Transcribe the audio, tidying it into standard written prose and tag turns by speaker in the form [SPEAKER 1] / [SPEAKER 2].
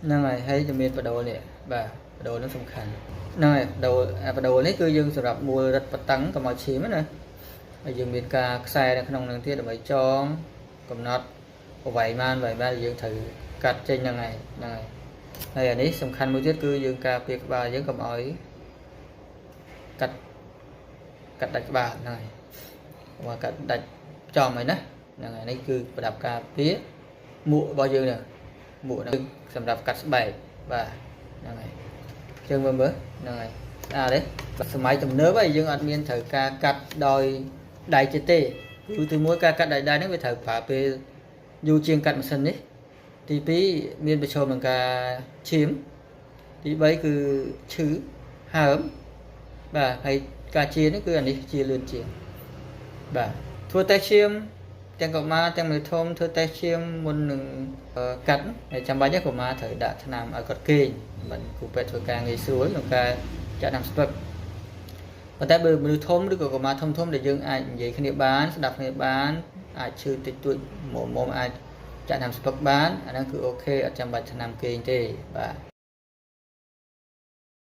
[SPEAKER 1] ហ្នឹងហើយហើយจะមានបដូលនេះបាទបដូលហ្នឹងសំខាន់ហ្នឹងហើយបដូលអាបដូលនេះគឺយើងសម្រាប់មួលរឹតបតឹងកុំឲ្យឈាមណាហើយយើងមានការខ្សែនៅក្នុងហ្នឹងទៀតដើម្បីចងកំណត់ប្រវែងបានប្រវែងបានយើងត្រូវកាត់ចេញហ្នឹងហើយហ្នឹងហើយហើយអានេះសំខាន់មួយទៀតគឺយើងការពារក្បាលយើងកុំឲ្យកាត់កាត់ដាច់ក្បាលហ្នឹងហើយកុំឲ្យកាត់ដាច់ចំហើយណាហ្នឹងហើយនេះគឺប្រដាប់ការពារមួករបស់យើងនេះមួកហ្នឹងសម្រាប់កាត់ស្បែកបាទហ្នឹងហើយជើងមើលមើលហ្នឹងហើយស្អាតទេសម័យទំនើបហើយយើងអត់មានត្រូវការកាត់ដោយដៃទៀតទេគឺទីមួយការកាត់ដោយដៃហ្នឹងវាត្រូវប្រើពេលយូរជាងកាត់ម៉ាស៊ីននេះទី2មានប្រឈមនឹងការឈាមទី3គឺឈឺហើមបាទហើយការជានេះគឺអានេះជាលឿនជាងបាទធ្វើតេស្តឈាមទាំងកុមារទាំងមនុស្សធំធ្វើតេស្តឈាមមុននឹងកាត់ហើយចាំបាច់កុមារត្រូវដាក់ថ្នាំឲ្យគាត់គេងមិនគ្រូពេទ្យធ្វើការងាយស្រួលក្នុងការចាក់ថ្នាំស្ពឹកប៉ុន្តែបើមនុស្សធំឬក៏កុមារធំធំដែលយើងអាចនិយាយគ្នាបានស្ដាប់គ្នាបានអាចឈឺតិចតួចមុំមុំអាចចាក់ថ្នាំស្ពឹកបានអាហ្នឹងគឺ OK អត់ចាំបាច់ថ្នាំគេងទេបាទ។